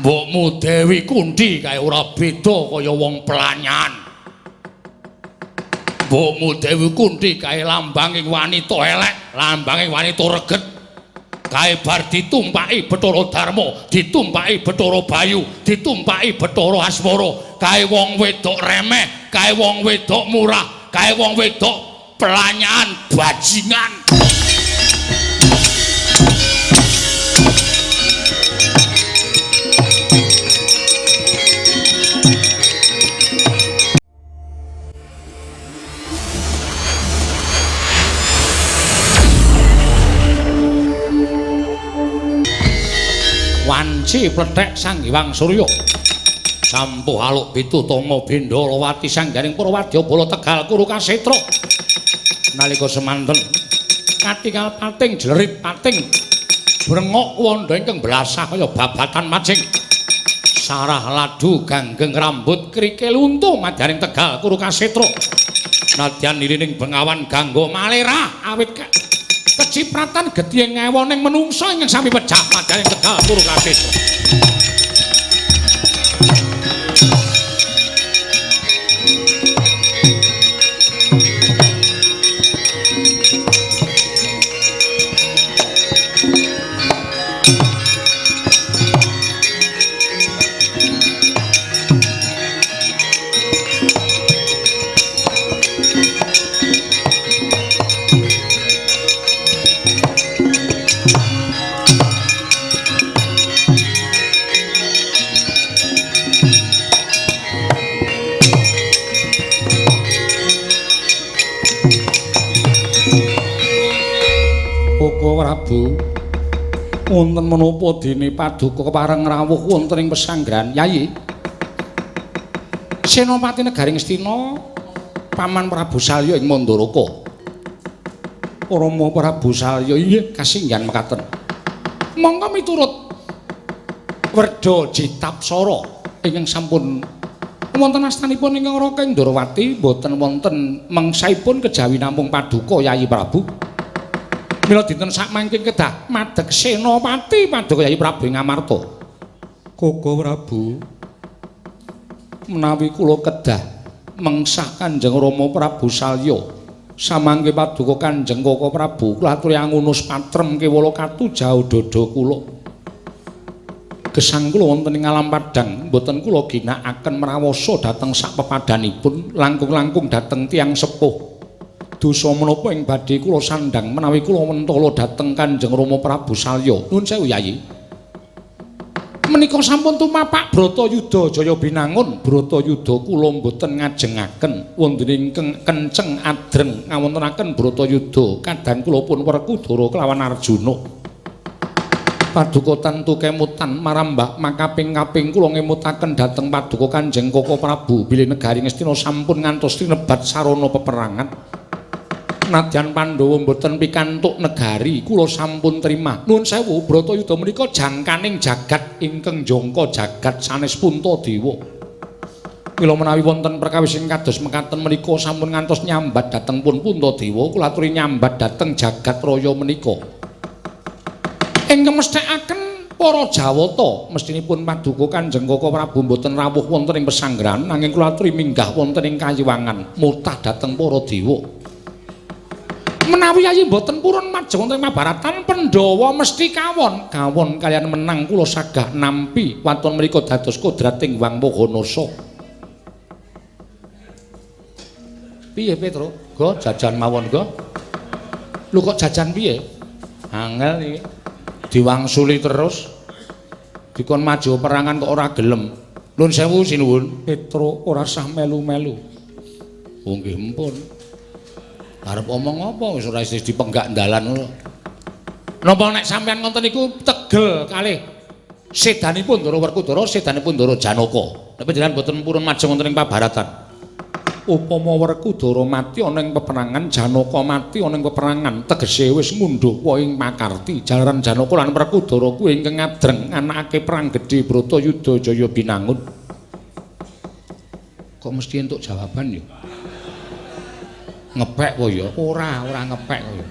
Mbokmu Dewi Kunthi kae ora beda kaya wong pelanyan. Mbokmu Dewi Kunthi kae lambanging wanita elek, lambanging wanita reget. Kae bar ditumpaki Bathara Darma, ditumpaki Bathara Bayu, ditumpaki Bathara Asmara. Kae wong wedok remeh, kae wong wedok murah, kae wong wedok pelanyan bajingan. Wanci plethek Sang Hyang Surya. Sampuh aluk pitu tama Bendalawati sanggaring Purwadya Bala Tegal Kuru Kasetra. Nalika semanten katingal pating jlerit pating brengok wanda ingkang blasah kaya babatan macing. Sarah ladu ganggeng rambut krikil untu madyaning Tegal Kuru Kasetra. Nadyan nilining bengawan Gangga malerah awit kecipratan getih ngewoning menungsa ingkang sami pecah madyaning Tegal Kuru Kasetra. Prabu, wonten menapa dene paduka kepareng rawuh wonten ing pesanggrahan Yayi? Senopati negari Ngastina Paman Prabu Salya ing Mandaraka. Rama Prabu Salya inggih kasinggihan mekaten. Monggo miturut Werda Jitapsara ingkang sampun wonten astanipun ingkang Raka Ndrawati boten wonten mengsaipun kejawi namung paduka Yayi Prabu. Mila dinten sakmangke kedah madeg senopati paduka Yayi Prabu ing Amarta. Koko Prabu, menawi kula kedah mengsah Kanjeng Rama Prabu Salya samangke paduka Kanjeng Koko Prabu kula aturi angunus patrem kewala katu jauh dada kula. Gesang kula wonten ing alam padhang mboten kula ginakaken mrawasa dhateng sak pepadhanipun langkung-langkung dhateng tiyang sepuh. Dosa menapa ing badhe kula sandhang menawi kula mentala dhateng Kanjeng Rama Prabu Salya. Nuwun sewu Yayi. Menika sampun tumapak Bratayuda Jaya Binangun. Bratayuda kula mboten ngajengaken wonten ingkang kenceng adreng ngawontenaken Bratayuda kadang kula pun Werkudara kelawan Arjuna. Paduka tentu kemutan marambak makaping-kaping kula ngemutaken dhateng paduka Kanjeng Koko Prabu bilih negari Ngastina sampun ngantos tinebat sarana peperangan. Nadyan Pandhawa mboten pikantuk negari kula sampun terima. Nuwun sewu, Bratayuda menika jangkaning jagat ingkang jangka jagat sanes Puntadewa. Mila menawi wonten perkawis ing kados mekaten menika sampun ngantos nyambat dhateng pun Puntadewa, kula aturi nyambat dhateng jagat raya menika. Ingkang mesthekaken para Jawata mestinipun paduka Kanjeng Koko Prabu mboten rawuh wonten ing pesanggrahan nanging kula aturi minggah wonten ing kayiwangan mutah dhateng para dewa. Menawi Yayi mboten purun majeng wonten ing Mahabharatan, Pandhawa mesti kawon. Kawon kaliyan menang kula sagah nampi waton mriku dados kodrating Hyang Mahanasa. Piye Petro? Go jajan mawon go. Lho kok jajan piye? Angel iki. Diwangsuli terus. Dikon maju perangan kok ora gelem. Nuwun sewu sinuwun. Petro ora sah melu-melu. Oh nggih empun. Arep omong apa wis ora isih dipenggak dalan ngono. Napa nek sampean ngoten niku tegel kalih sedanipun Ndara Werkudara, sedanipun Ndara Janaka. Nek panjenengan mboten purun majeng wonten ing pabaratan. Upama Werkudara mati ana ing peperangan, Janaka mati ana ing peperangan, tegese wis ngundhuh ing pakarti. Jalaran Janaka lan Werkudara kuwi ingkang ngadreng nganakake perang gedhe Bratayuda Jaya Binangun. Kok mesti entuk jawaban ya? Ngepek kok ya? Ora, ora ngepek kok ya.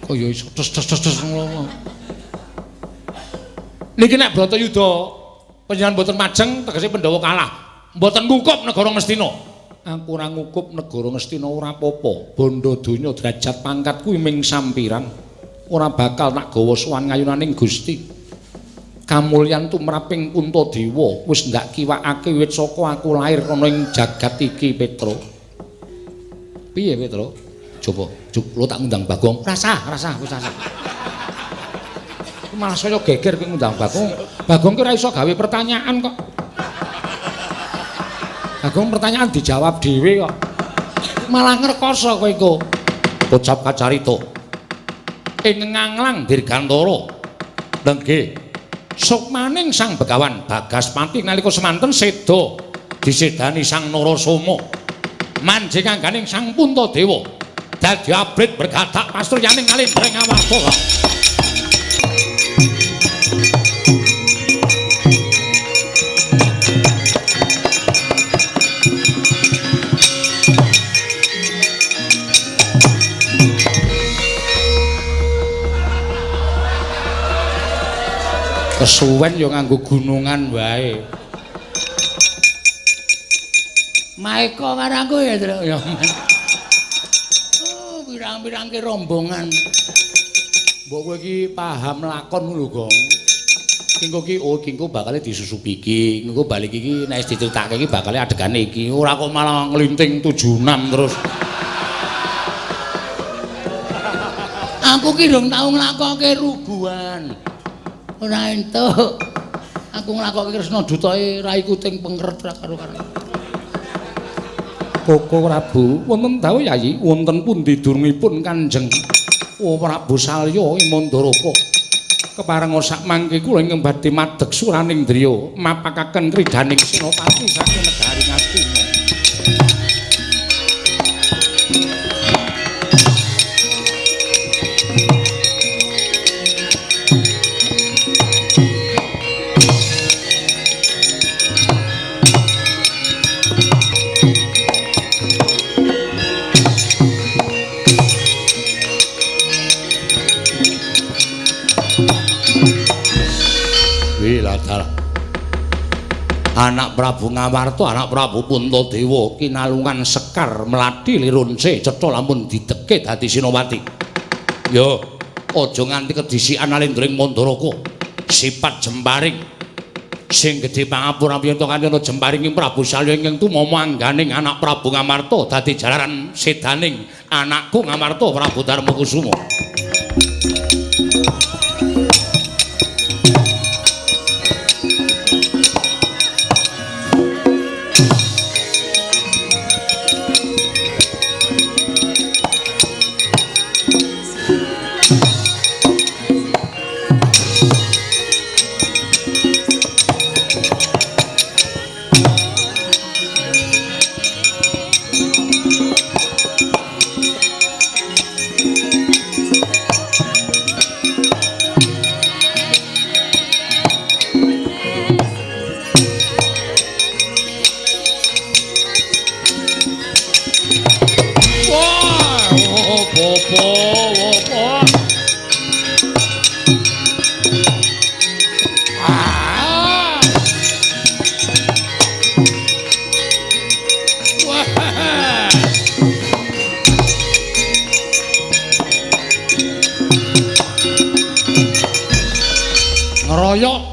Kok ya iso tes tes tes tes ngono. Niki nek Bratayuda panjenengan mboten majeng tegese Pandhawa kalah. Mboten ngukup negara Ngastina. Aku ora ngukup negara Ngastina ora apa-apa. Bondo donya derajat pangkat kuwi ming sampiran. Ora bakal tak gawa sowan ngayunaning Gusti. Kamulyan tumraping Puntadewa wis ndak kiwakake wit saka aku lair ana ing jagat iki, Petro. Piye, Petro? Coba, lo tak ngundang Bagong. Rasah, rasah, wis rasah. Malah saya geger kowe ngundang Bagong. Bagong ki ora iso gawe pertanyaan kok. Bagong pertanyaan dijawab dhewe kok. Malah ngrekoso kowe iku. Ucap kacarita. Ing nganglang dirgantara. Nggih. Sukmaning Sang Begawan Bagaspati nalika semanten seda disedani Sang Narasoma. Manjing angganing Sang Puntadewa. Dadi abrit bergadak pasuryaning kalendreng Awarta. Kesuwen ya nganggo gunungan wae. Maeka marangku ya, Tru. Ya. Oh, pirang-pirangke rombongan. Mbok kowe iki paham lakon lho, Gong. Engko ki oh ki engko bakale disusupi iki, engko balik iki nek wis diceritake iki bakale adegane iki. Ora kok malah nglinting 76 terus. Aku ki durung tau nglakoke ruguhan. Ora entuk. Aku nglakoke Kresna dutae raiku ting pengeret ra karo-karo. Koko Prabu, wonten dawuh Yayi, wonten pundi durungipun Kanjeng Prabu Salya ing Mandaraka. Keparenga sak mangke kula ingkang badhe madeg suraning driya mapakaken kridaning senopati saking negari Ngastina. Anak Prabu Ngamarta, anak Prabu Puntadewa kinalungan sekar mlati lirunce cetha lamun dideke dadi Sinowati. Yo, aja nganti kedisikan alendring Mandaraka. Sifat jemparing sing gedhe pangapura yen to kanthi ana jemparing ing Prabu Salya ingkang tumama angganing anak Prabu Ngamarta dadi jalaran sedaning anakku Ngamarta Prabu Darmakusuma.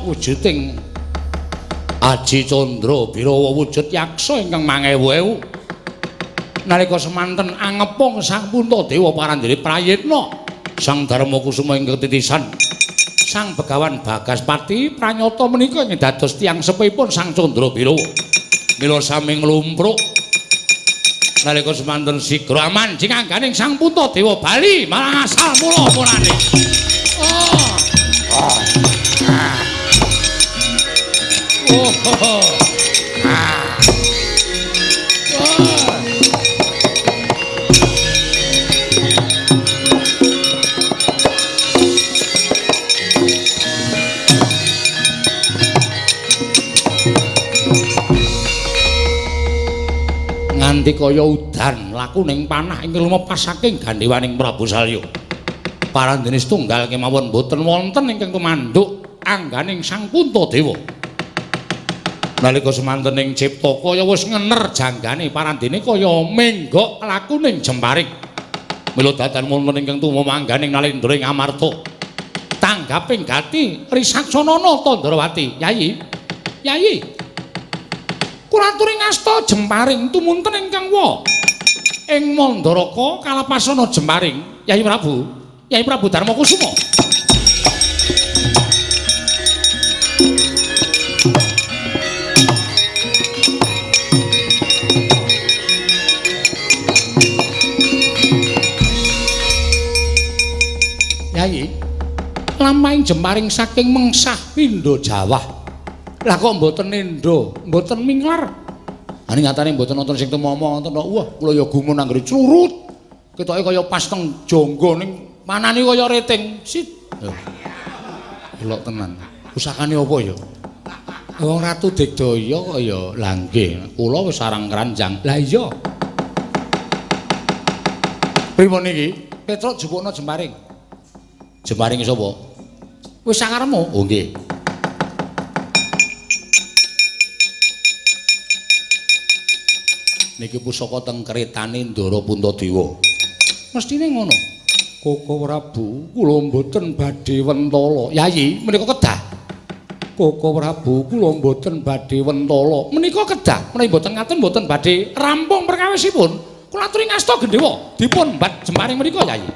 Wujuding Aji Candra Birawa wujud yaksa ingkang mangewu-ewu. Nalika semanten angepung Sang Puntadewa parandene prayitna Sang Darmakusuma ingkang titisan Sang Begawan Bagaspati pranyata menika ingkang dados tiyang sepuhipun Sang Candra Birawa. Mila sami nglumpruk nalika semanten sigra manjing angganing Sang Puntadewa bali marang asal mula-mulane. Oh. Oh. Oh. Ah. Oh. Nganti kaya udan laku ning panah ing lumepas saking gandhewaning Prabu Salya. Parandene setunggal kemawon boten wonten ingkang tumanduk angganing Sang Puntadewa. Nalika semanten ing cipta kaya wis ngener janggane parandene kaya menggok lakuning jemparing. Mila datan wonten ingkang tumomangganing Nalendra ing Amarta. Tanggaping gati Risaksanana Tandrawati. Yayi, Yayi. Kula aturi ngasta jemparing tumunten ingkang wa. Ing Mandaraka kalapasana jemparing Yayi Prabu, Yayi Prabu Darmakusuma. Yayi, lampahing jemparing saking mengsah pindha Jawah. Lah kok mboten nendha, mboten minglar. Ane nyatane mboten nonton sing tumama wonten kok. Wah, kula ya gumun anggere curut. Ketoke kaya pas teng jangga ning manane kaya reting. Sit. Elok tenan. Pusakane apa ya? Wong Ratu Digdaya kok ya. Lah nggih, kula wis sarang keranjang. Lah iya. Pripun niki? Petruk jupukna jemparing. Jemparing sapa? Wis sakaremu. Oh nggih. Niki pusaka teng kretane Ndara Puntadewa. Mestine ngono. Koko Prabu, kula mboten badhe wentala. Yayi, menika kedah. Koko Prabu, kula mboten badhe wentala. Menika kedah. Menawi mboten ngaten mboten badhe rampung perkawisipun. Kula aturi ngasta gendhewa dipun mbat jemparing menika, Yayi.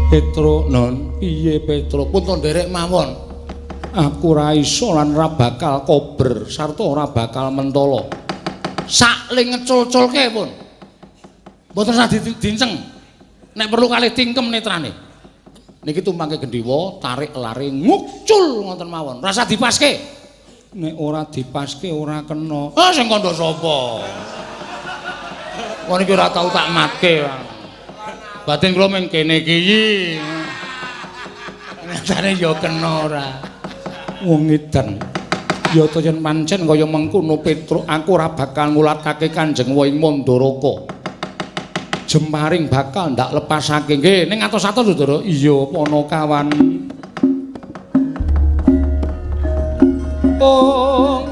Petro non piye Petro pun to nderek mawon. Aku ora iso lan ora bakal kober sarta ora bakal mentala. Sakling ngecul-culke pun. Mboten usah dinceng. Nek perlu kalih tingkem netrane. Niki tumpangke gendhewa tarik lare ngucul ngoten mawon. Rasa dipaske. Nek ora dipaske ora kena. Ah sing kandha sapa? Wong iki ora tau tak matke. Batin kula mung kene iki. Nyatane ya kena ora. Wong edan. Ya ta yen pancen kaya mengkono Petruk, aku ora bakal ngulatake Kanjeng wa ing Mandaraka. Jemparing bakal ndak lepasake. Nggih, ning atos-atos lho, Ndara. Iya, Panakawan. Oh.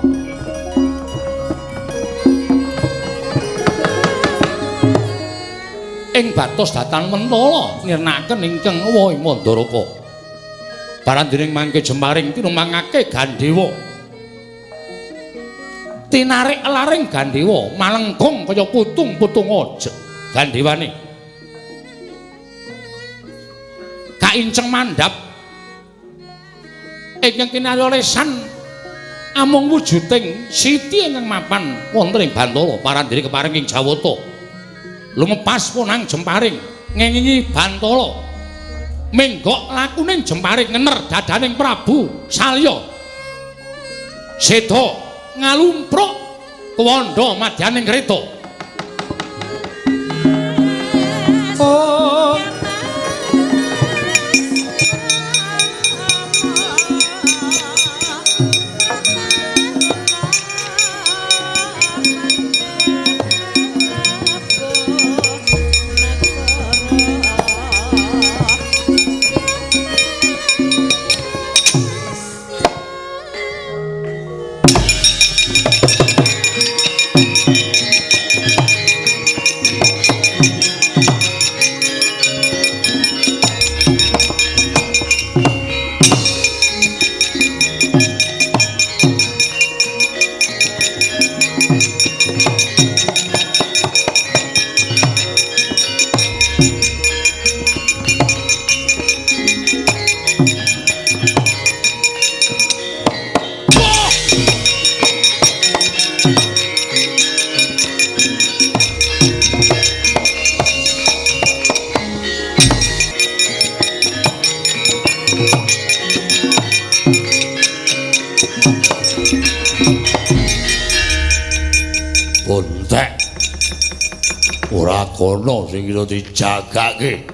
Ing batos datan mentala nirnakaken ingkang wa ing Mandaraka. Barandining mangke jemparing tinumangake Gandhewa. Tinarik laring Gandhewa malengkung kaya putung-putung gandhewane. Kainceng mandhap ingkang kinarya lesan amung wujuding siti ingkang mapan wonten ing Bantala parandene keparing ing Jawata. Lumepas punang jemparing ngengingi Bantala menggok lakuning jemparing ngener dadaning Prabu Salya seda ngalumpruk tuwanda madyaning kreta. Oh. Ora kono sing iso dijagake.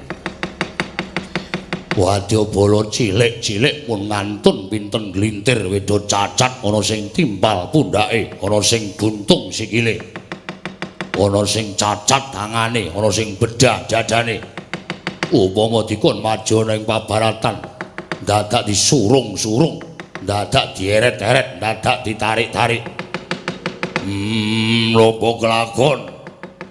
Wadyabala cilik-cilik pun ngantun pinten glintir weda cacat, ana sing timpal pundhake, ana sing buntung sikile, ana sing cacat tangane, ana sing bedah dadane. Upama dikon maju ning pabaratan, dadak disurung-surung, dadak dieret-eret, dadak ditarik-tarik. Napa kelakon?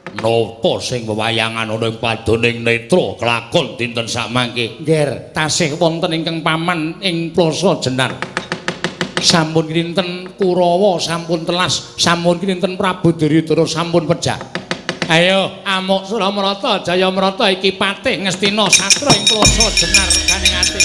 Napa sing wewayangan ana ing padoning netra kelakon dinten sakmangke? Ngger, tasih wonten ingkang paman ing Plaza Jenar. Sampun kinten Kurawa sampun telas, sampun kinten Prabu Duryudana sampun pejah. Ayo amuk Suramarata Jayamarata iki patih Ngastina satra ing Plaza Jenar ganing ati.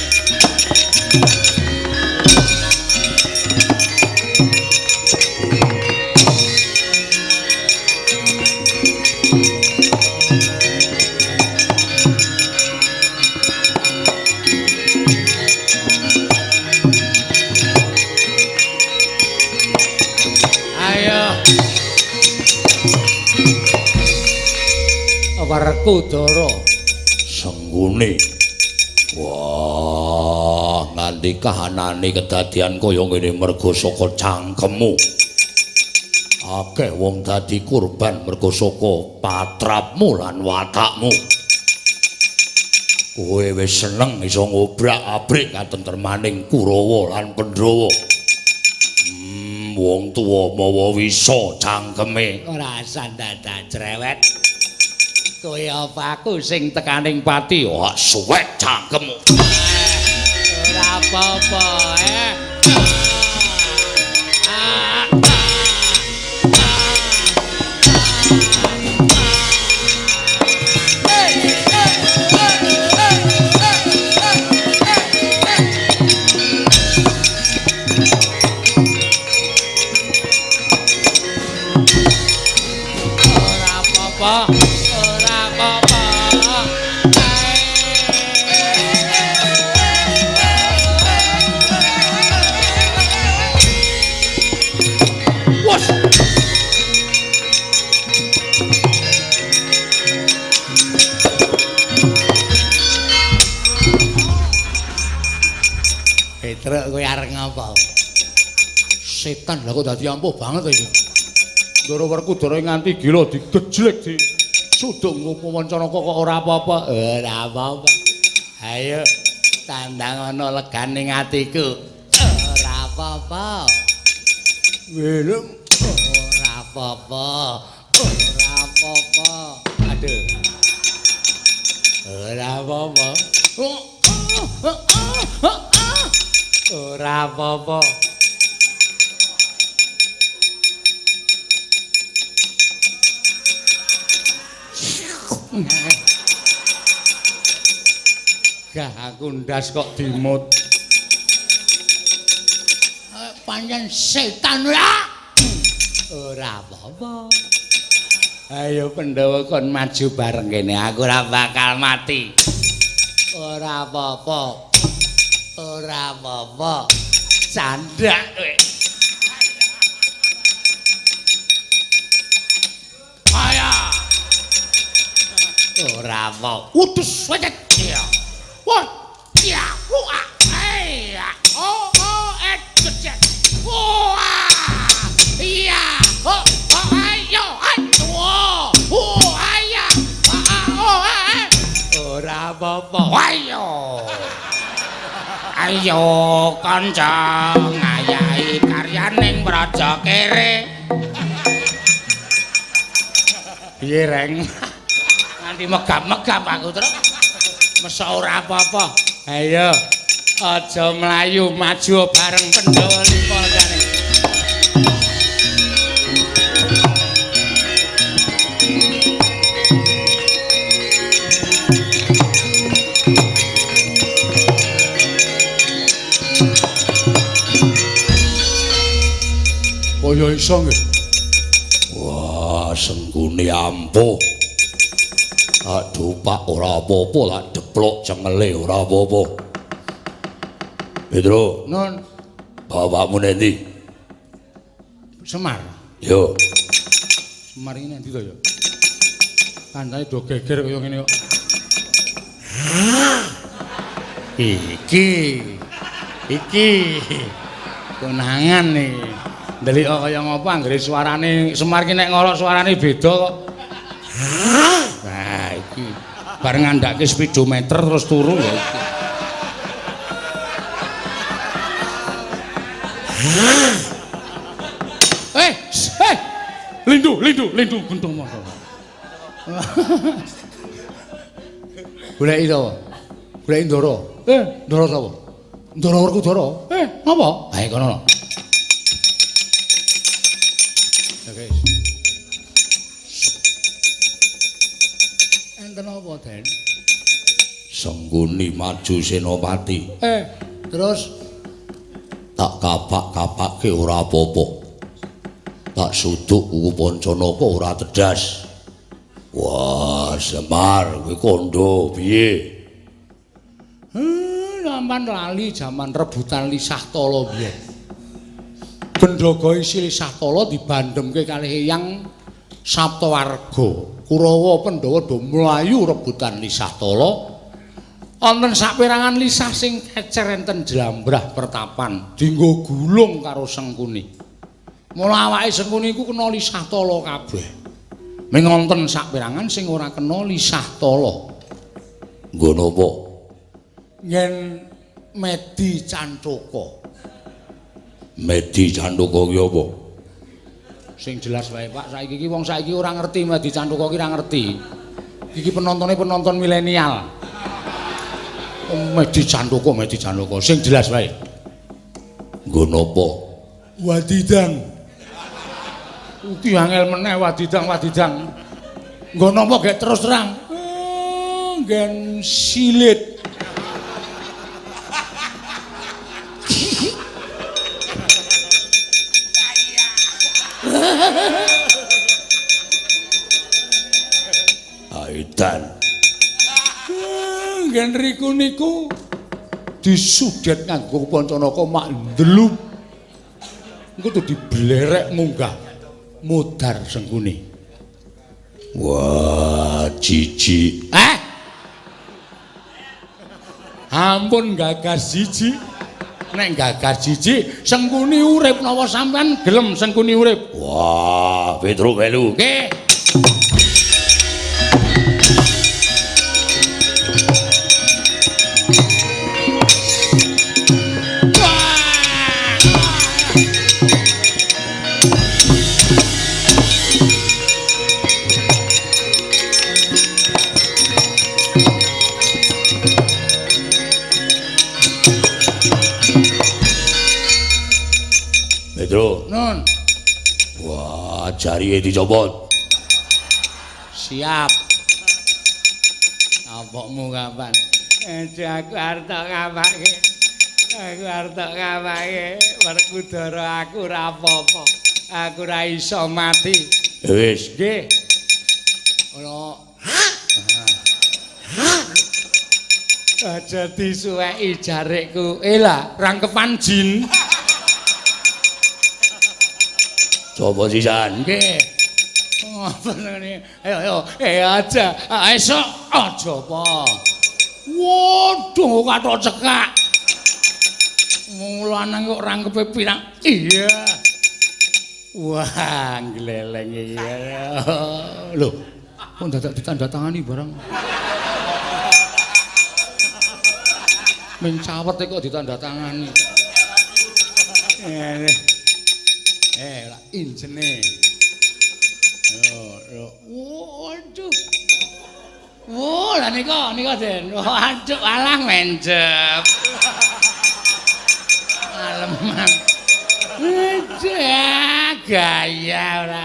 Werkudara senggune. Wah, nganti kahanane kedadian kaya ngene merga saka cangkemmu. Akeh wong dadi kurban merga saka patrapmu lan watakmu. Kowe wis seneng iso ngobrak-abrik katentremaning Kurawa lan Pandhawa. Wong tuwa mawa wisa cangkeme. Ora dadak cerewet. Kowe apa aku sing tekaning pati? Wah, suwek cangkemmu. Ora apa-apa, eh. Ora apa-apa. Petruk kowe arep ngapa? Setan lah kok dadi ampuh banget iki. Ndara Werkudara nganti gila digejlek di sudung Upawancanaka kok ora apa-apa. Ora apa-apa. Ayo tandang ana leganing atiku. Ora apa-apa. Welem ora apa-apa. Ora apa-apa. Aduh. Ora apa-apa. Ora apa-apa. Gah aku ndas kok dimut. Pancen setan ora. Ora apa-apa. Ayo Pandhawa kon maju bareng kene, aku ora bakal mati. Ora apa-apa. Ora apa-apa. Candak kowe. Aya. Ora apa. Udus wecet. Ya. Wah. Ya. Wah. Eh. Oh, oh, et cecet. Wah. Iya. Oh, oh, ayo. Ayo. Oh, aya. Oh, eh. Ora apa-apa. Ayo. Ayo kanca ngayahi karyaning Praja Kere. Piye reng? Nganti megap-megap aku terus. Mesok ora apa-apa. Ayo aja mlayu maju bareng Pandhawa Limpa jane. Kaya iso nggih. Wah, senggune ampuh. Tak dupak ora apa-apa, tak deplok cengele ora apa-apa. Petro, Nun, bapakmu nendi? Semar. Yo. Semar iki nendi to ya? Kancane do geger kaya ngene kok. Iki. Iki. Konangan iki. Ndelik kaya ngapa anggere suarane Semar ki nek ngorok suarane beda kok. Nah, iki bar ngandhake speedometer terus turu ya iki. Eh, lindu, lindu, lindu guntung moto. Goleki sapa? Goleki Ndara. Ndara sapa? Ndara Werkudara. Napa? Ae kono. Oke. Enten apa, Den? Sengguni maju Senopati. Terus tak kapak-kapake ora apa-apa. Tak suduk kuku Pancanaka ora tedas. Wah, Semar kowe kandha piye? Sampean lali jaman rebutan lisah tala biyen. Bendhaga isi lisah tala dibandhemke kalih Eyang Saptawarga. Kurawa Pandhawa do mlayu rebutan lisah tala. Wonten saperangan lisah sing kecer enten jlambrah pertapan dienggo gulung karo Sengkuni. Mula awake Sengkuni iku kena lisah tala kabeh. Ming wonten saperangan sing ora kena lisah tala. Nggo napa? Yen Medi Cantaka. Medi Cantaka ki apa? Sing jelas wae Pak, saiki iki wong saiki ora ngerti Medi Cantaka ki ora ngerti. Iki penontone penonton milenial. Medi Cantaka, Medi Cantaka, sing jelas wae. Nggo napa? Wadidang. Iki angel meneh wadidang, wadidang. Nggo napa gek terus terang? Nggen silit. Aidan. Nggen riku niku disudet nganggo Pancanaka mak ndlup. Engko tuh diblerek munggah mudhar Sengkuni. Wah, jijik. Ampun gagas jijik. Nek gagas jijik, Sengkuni urip napa sampean gelem Sengkuni urip? Wah, Petro melu. Nggih. Petro. Nun. Wah, jarihe dicopot. Siap. Apokmu kapan? Aja aku arep tok ngapake. Aku arep tok ngapake. Werkudara aku ora apa-apa. Aku ora iso mati. Wis, nggih. Ora. Aja disuweki jarikku. Lah, rangkepan jin. Coba sisan. Nggih. Ngopo ngene? Ayo ayo, aja. Esuk aja apa. Waduh, kathok cekak. Wong lanang kok rangkepe pirang. Iya. Wah, gleleng iki. Lho, kok dadak ditandatangani barang. Ming cawet kok ditandatangani. Lah injene. Yo, yo. Waduh. Wah, lah nika, nika Den. Waduh, alah menjep. Aleman. Aduh, gaya ora.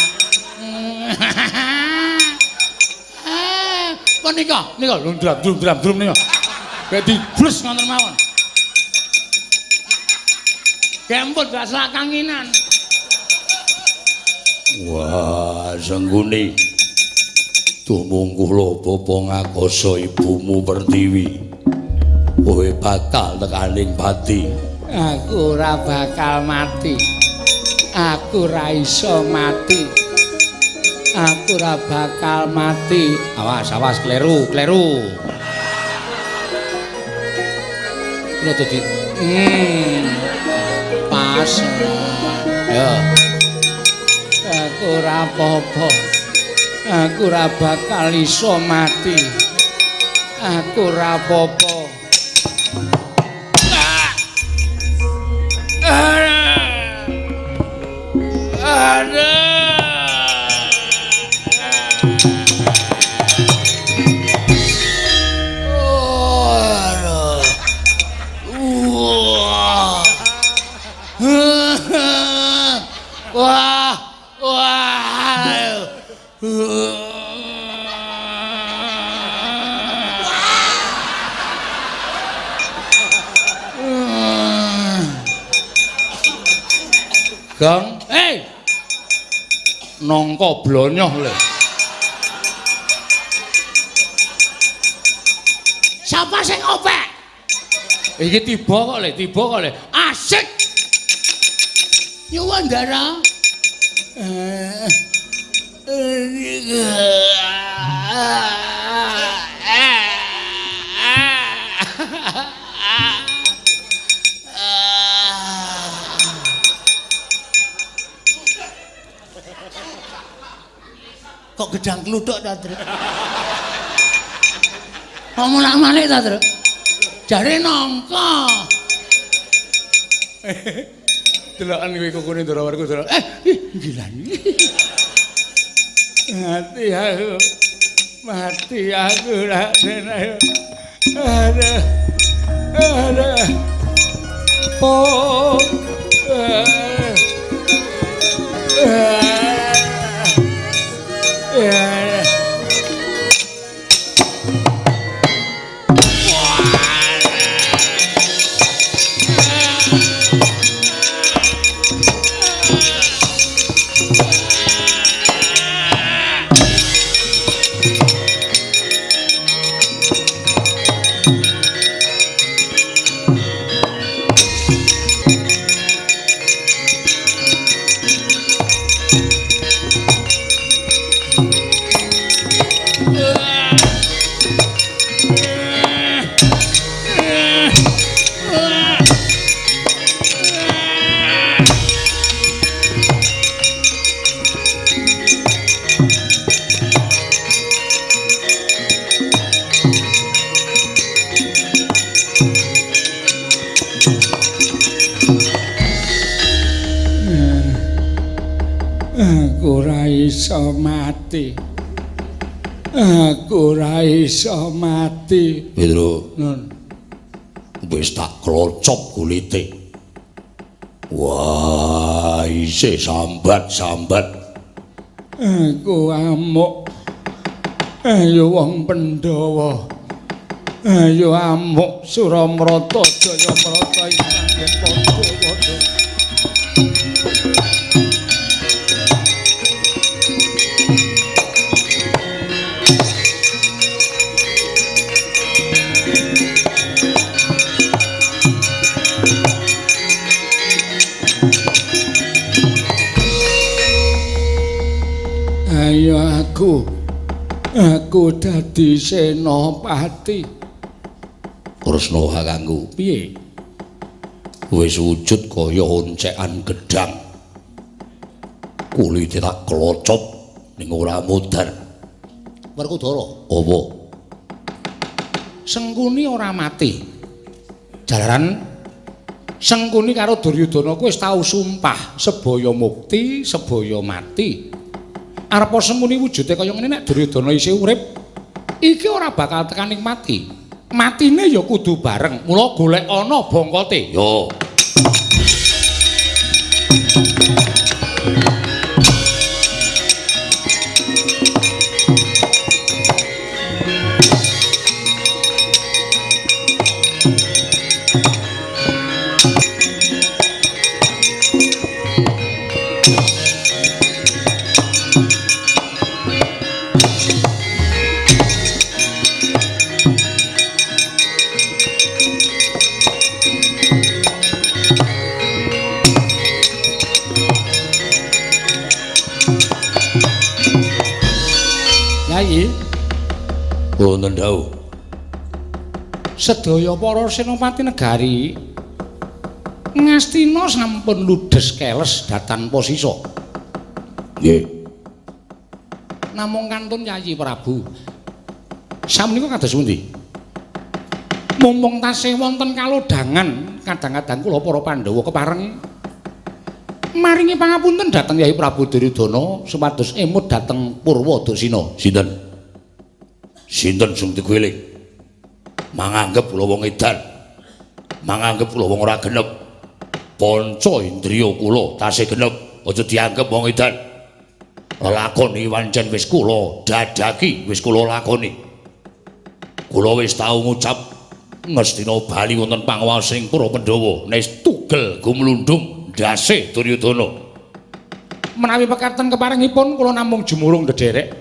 Ah, kok nika, nika lundram drum drum nika. Kayak dibles ngoten mawon. Gemput gak selak kanginan. Wah, Sengguni. Tumungkuh lho bapa ngakoso ibumu Pertiwi. Kowe bakal tekaning pati. Aku ora bakal mati. Aku ora iso mati. Aku ora bakal mati. Awas, awas, kleru, kleru. Rada di pas. Ya. Aku ora apa-apa. Aku ora bakal iso mati. Aku ora apa-apa. Wah, wah. Gong, hey. Nangka blonyoh le. Sapa sing ngopek? Iki tiba kok le, tiba kok le. Asik. Nyuwun Ndara. Kok gedang kluthuk ta, Tru? Kok mulak-malik ta, Tru? Jare nangka. Deloken kuwi kukune Ndara Werkudara. Gilani. Mati aku. Mati aku Raden ayo. Aduh. Aduh. Oh. Aku ora iso mati. Aku ora iso mati. Petro. Nun. Wis tak klocop kulite. Wah, isih sambat-sambat. Aku amuk. Ayo wong Pandhawa. Ayo amuk Suramrata Jayamrata ingkang padha-padha. Ayo aku dadi senopati. Kresna kakangku, piye? Wis wujud kaya oncekan gedang. Kulite tak klocop ning ora mudhar. Werkudara, apa? Sengkuni ora mati. Jalaran Sengkuni karo Duryudana kuwi wis tau sumpah sebaya mukti, sebaya mati. Arepa Sengkuni wujude kaya ngene nek Duryudana isih urip, iki ora bakal tekaning mati. Matine ya kudu bareng. Mula golek ana bongkote. Yo. Kyai. Wonten dawuh. Sedaya para senopati negari Ngastina sampun ludes keles datan posisa. Nggih. Namung kantun Yayi Prabu. Samenika kados pundi? Mumpung tasih wonten kalodhangan, kadang-kadang kula para Pandhawa kepareng maringi pangapunten dhateng Yayi Prabu Duryudana supados emut dhateng Purwadasina. Sinten? Sinten sing diguling? Manganggep kula wong edan. Manganggep kula wong ora genep. Panca indriya kula tasih genep, aja dianggep wong edan. Lelakon iki pancen wis kula dadaki, wis kula lakoni. Kula wis tau ngucap Ngastina bali wonten panguwasing para Pandhawa, nes tugel gumlundung ndase Duryudana. Menawi pekaten keparengipun kula namung jumurung ndederek.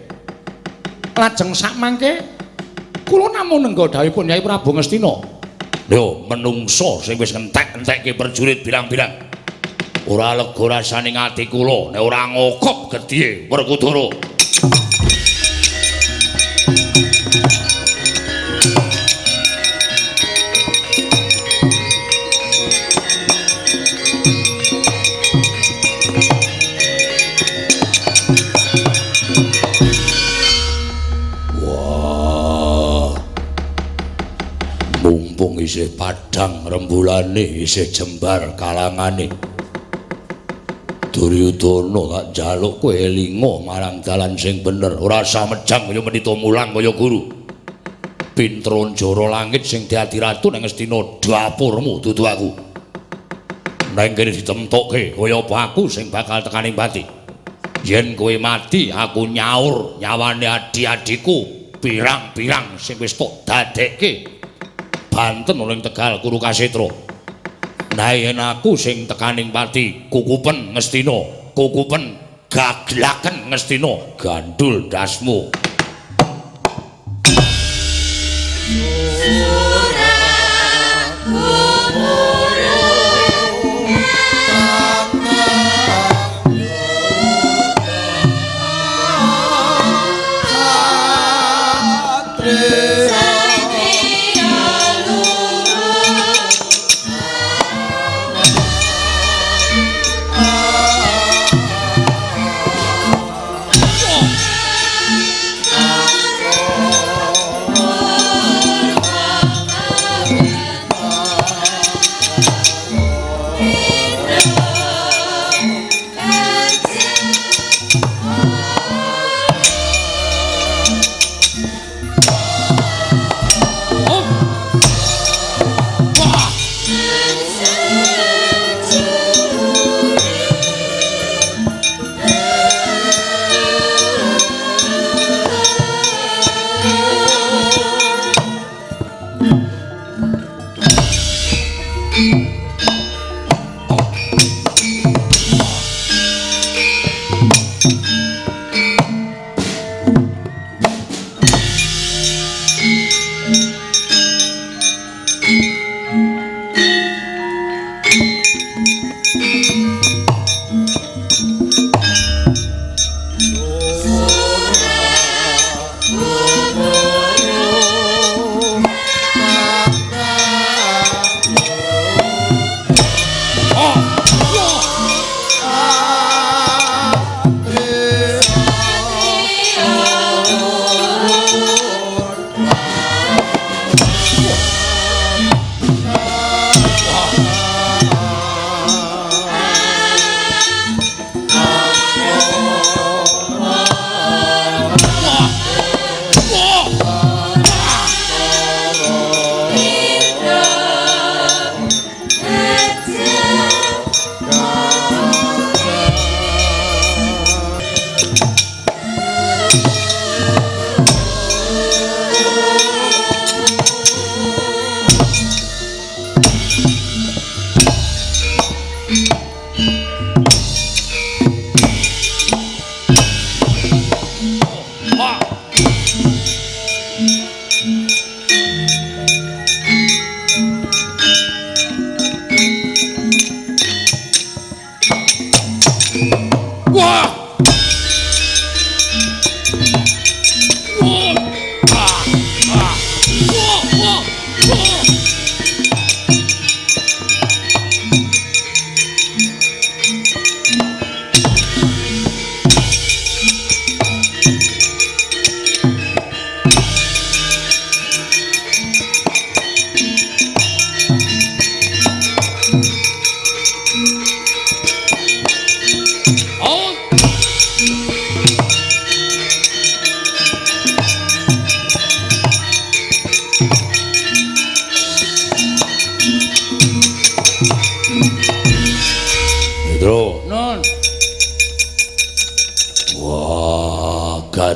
Lajeng sakmangke kula namung nengga dhawuhipun Yai Prabu Ngastina. Lho, menungso sing wis ngentek-entekke prajurit pirang-pirang. Ora lega rasane ati kula nek ora ngokop getihe Werkudara. Mumpung isih padhang rembulane, isih jembar kalangane. Duryudana tak njaluk kowe elinga marang dalan sing bener, ora usah mejang kaya menita mulang kaya guru. Pinter njara langit sing dadi ratu nang Ngastina dapurmu dudu aku. Nang kene ditemtokke kaya apa aku sing bakal tekaning pati. Yen kowe mati aku nyaur nyawane adi-adiku pirang-pirang sing wis tok dadekke. Banten ning Tegal Kuru Kasetra. Nah yen aku sing tekaning pati kukupen Ngastina, kukupen gaglaken Ngastina, gandul ndasmu.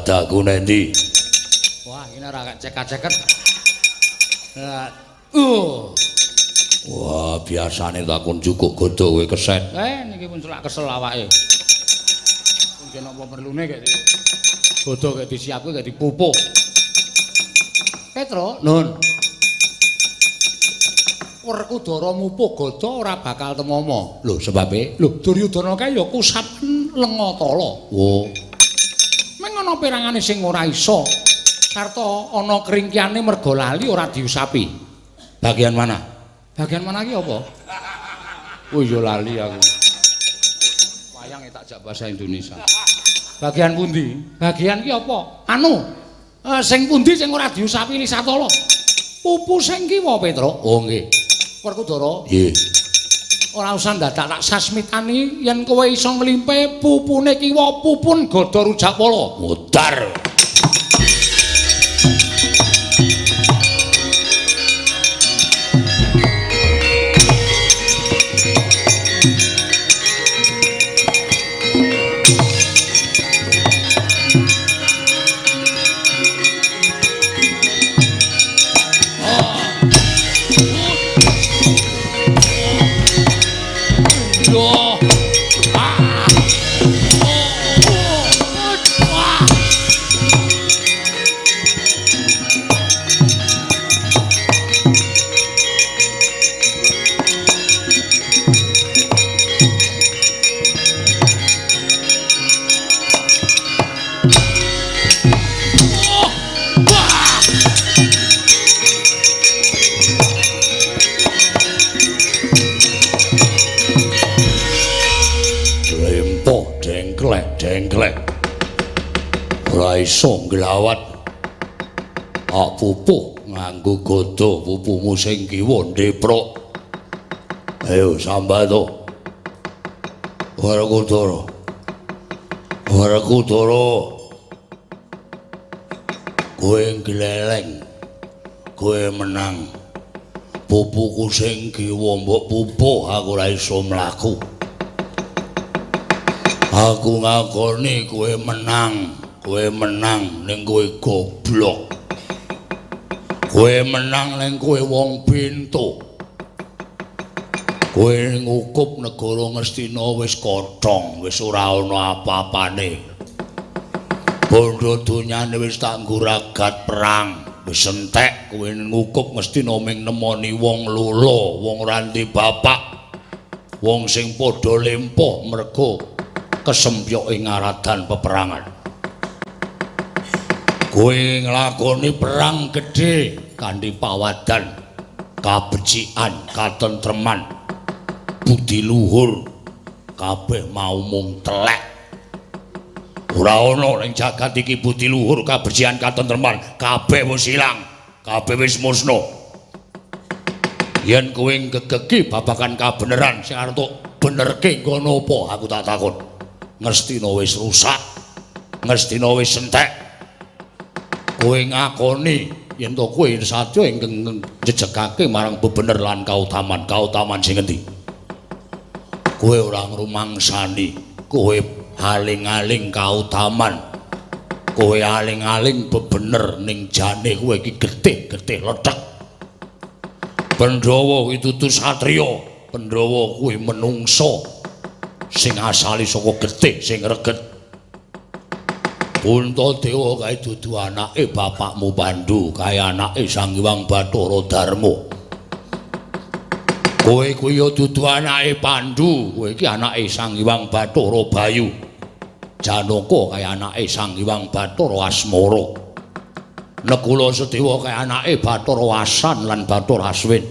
Gadaku nendi? Wah, ini ora cek-ceket. Wah, biasane takon jukuk gada kowe keset. Niki pun selak kesel awake. Pun yen apa perlune kek gada kek disiapke kek dipupuh. Petro, nun. Werkudara mupuh gada ora bakal temama. Lho, sebabe? Lho, Duryudana kae ya kusapen lenga tala. Oh. Meng ana perangane sing ora iso. Sarta ana kringkiyane merga lali ora diusapi. Bagian mana? Bagian mana iki apa? Oh iya lali aku. Wayang tak jak bahasa Indonesia. Bagian pundi? Bagian ki apa? Anu, sing pundi sing ora diusapi Lisatala? Pupu sing kiwa, Petro. Oh nggih. Werkudara. Nggih. Ora usah dadak tak sasmitani yen kowe iso nglimpe pupune kiwa pupun gada Rujakpala. Mudar. Dengklek ora iso nglawat. Ak pupuh nganggo gada pupumu sing kiwa ndeprok. Ayo sambato. Werkudara. Werkudara. Kowe gleleng. Kowe menang. Pupuku sing kiwa mbok pupuh aku ora iso mlaku. Aku ngakoni kowe menang ning kowe goblok. Kowe menang ning kowe wong pintu. Kowe ngukup negara Ngastina wis kothong, wis ora ana apa-apane. Bondo donyane wis tak ngguragat perang, wis entek kowe ngukup Ngastina ming nemoni wong lolo, wong ora ndek bapak, wong sing padha lempoh mergo kesempyok ing ngaradan peperangan. Kowe nglakoni perang gedhe kanthi pawadan, kabecikan, katentreman, budi luhur, kabeh mau mung telek. Ora ana ning jagat iki budi luhur, kabecikan, katentreman, kabeh wis ilang, kabeh wis musna. Yen kowe ngegegi babagan kabeneran sing arep benerke nggono apa aku tak takon. Ngastina wis rusak, Ngastina wis entek. Kowe ngakoni yen to kowe satya ingkang njejegake marang bebener lan kautaman, kautaman sing endi? Kowe ora ngrumangsani, kowe aling-aling kautaman, kowe aling-aling bebener ning jane kowe iki getih-getih lethek. Pandhawa kuwi dudu satriya, Pandhawa kuwi menungsa sing asale saka getih sing reget. Puntadewa kae dudu anake bapakmu Pandu, kae anake Sang Hyang Bathara Darma. Kowe kuwi ya dudu anake Pandu, kowe iki anake Sang Hyang Bathara Bayu. Janaka kae anake Sang Hyang Bathara Asmara. Nakula Sadewa kae anake Bathara Wasan lan Bathara Aswin.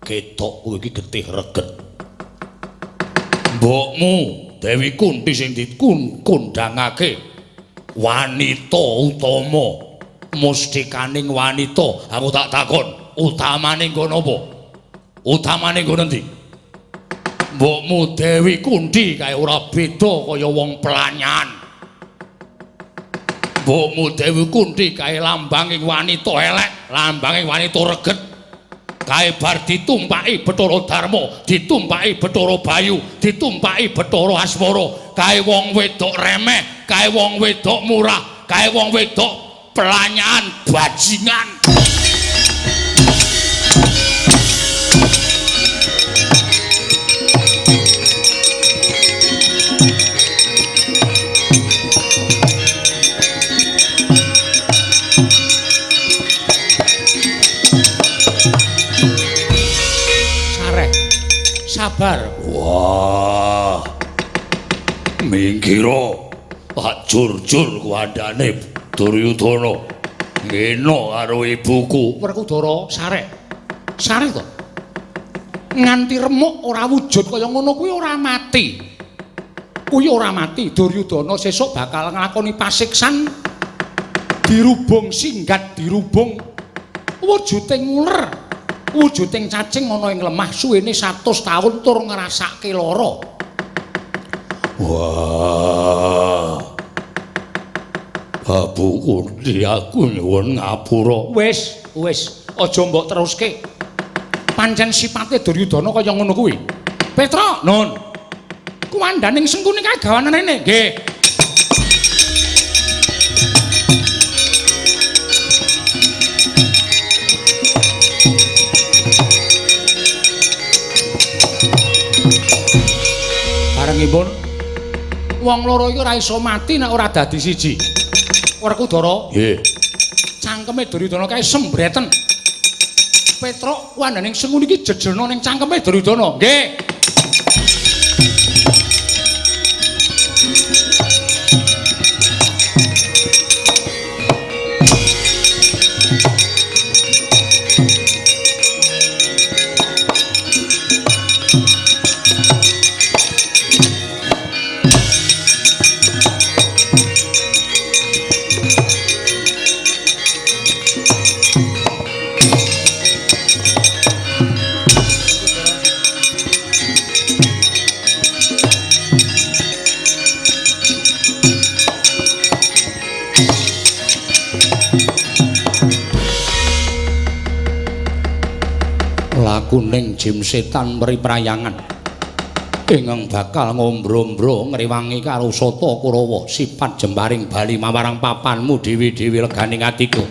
Ketok kowe iki getih reget. Mbokmu Dewi Kunti sing dikundangake wanita utama, mustikaning wanita. Aku tak takon, utamane nggon apa? Utamane nggon endi? Mbokmu Dewi Kunti kae ora beda kaya wong pelanyan. Mbokmu Dewi Kunti kae lambanging wanita elek, lambanging wanita reget. Kae bar ditumpaki Bathara Darma, ditumpaki Bathara Bayu, ditumpaki Bathara Asmara, kae wong wedok remeh, Kae wong wedok murah, kae wong wedok pelanyan bajingan. Sareh. Sabar. Wah. Minggiro. Pak jur-jur kuandane Duryudana. Ngene karo ibuku. Werkudara sareh. Sareh to. Nganti remuk ora wujud kaya ngono kuwi ora mati. Kuwi ora mati. Duryudana sesuk bakal nglakoni pasiksan dirubung singgat dirubung wujuding uler, wujuding cacing ana ing lemah suwene 100 taun tur ngrasake lara. Wah. Babu Kunti aku nyuwun ngapura. Wis, wis, aja mbok teruske. Pancen sipate Duryudana kaya ngono kuwi. Petruk, nun. Kuwandaning Sengkuni kae gawanan rene. Nggih. Barengipun wong loro iki ora iso mati nek ora dadi siji. Werkudara, nggih. Cangkeme Duryudana kae sembreten. Petruk wandaning Sengkuni iki jejelna ning cangkeme Duryudana. Nggih. Lakuning jim setan meri prayangan ingkang bakal ngombro-ombro ngrewangi karo Sata Kurawa sifat jembaring bali mawarang papanmu dewi-dewi leganing atiku.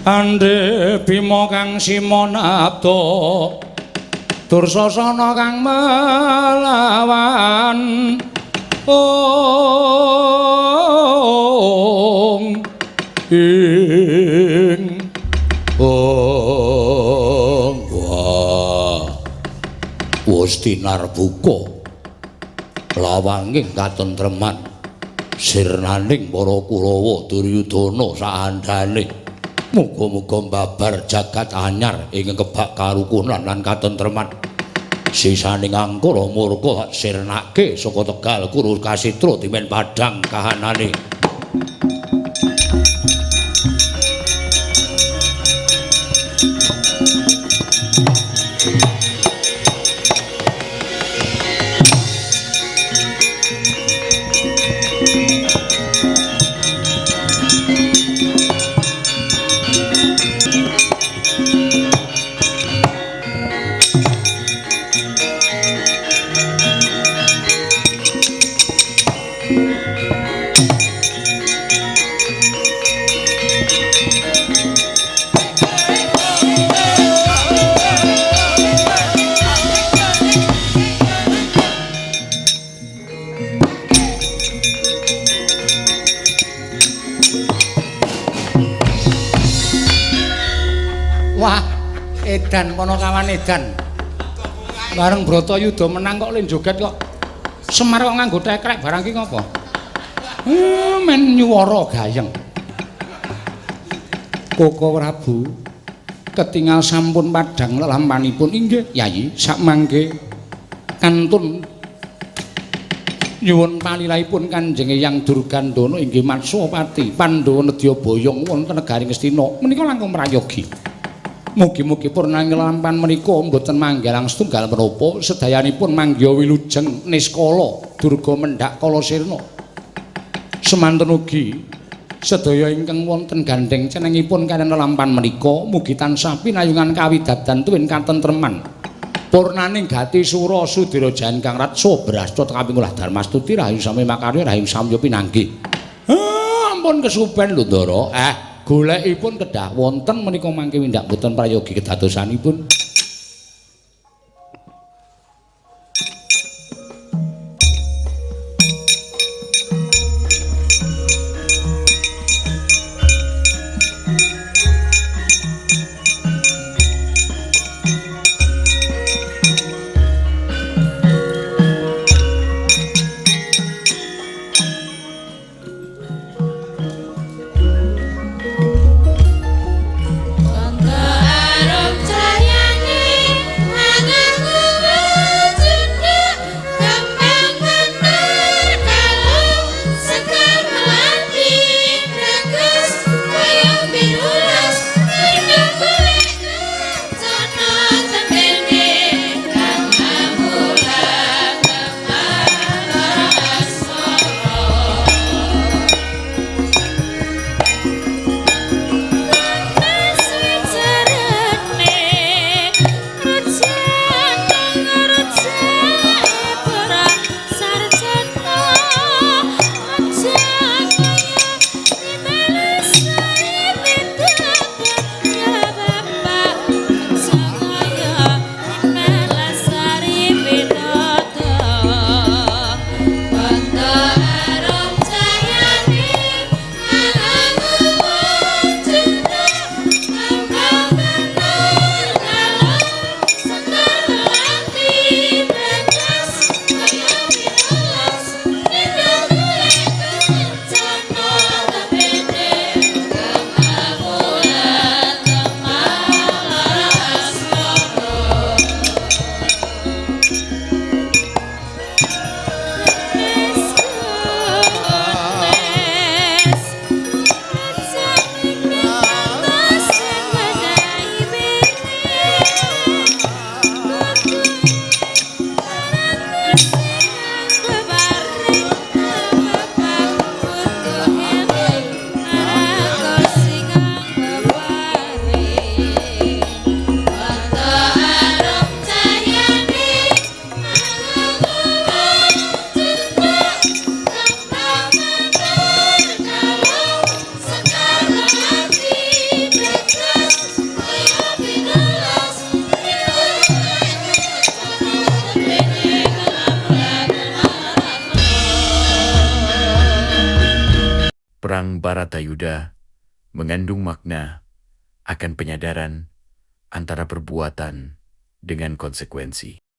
Andhe Bima kang Simonabda Dursasana kang melawan ong ing ong. Wah, wis tinarbuka lawanging katentreman sirnaning para Kurawa Duryudana saandhane. Muga-muga mbabar jagat anyar ing kebak karukunan lan katentreman. Sisaning angkara murka sirnake saka Tegal Kuru Kasitra dimen padhang kahanane. Wah, edan Panakawan edan. Bareng Bratayuda menang kok le joget kok. Semar kok nganggo tekrek barang ki ngopo? Men nyuwara gayeng. Koko Prabu, Ketingal sampun padhang lelampanipun inggih Yayi sakmangke kantun nyuwun palilahipun Kanjeng Eyang Durgandana inggih Matswapati Pandhawa nedya boyong wonten negari Ngastina menika langkung prayogi. Mugi-mugi purnaning lelampan menika mboten manggalang setunggal menapa sedayanipun manggiha wilujeng niskala durga mendhak kala sirna. Semanten ugi sedaya ingkang wonten gandheng cenengipun kaliyan lelampan menika mugi tansah pinayungan kawidadan tuwin katentreman. Purnaning gati sura sudira jayan kang ratsa brasta kaping ulah darmastuti rahayu sami makarya rahayu samya pinanggih. Ampun kesupen lho Ndara. Golekipun kedah wonten menika mangke windak boten prayogi kedadosanipun. Arum cahya Perang Baratayuda mengandung makna akan penyadaran antara perbuatan dengan konsekuensi.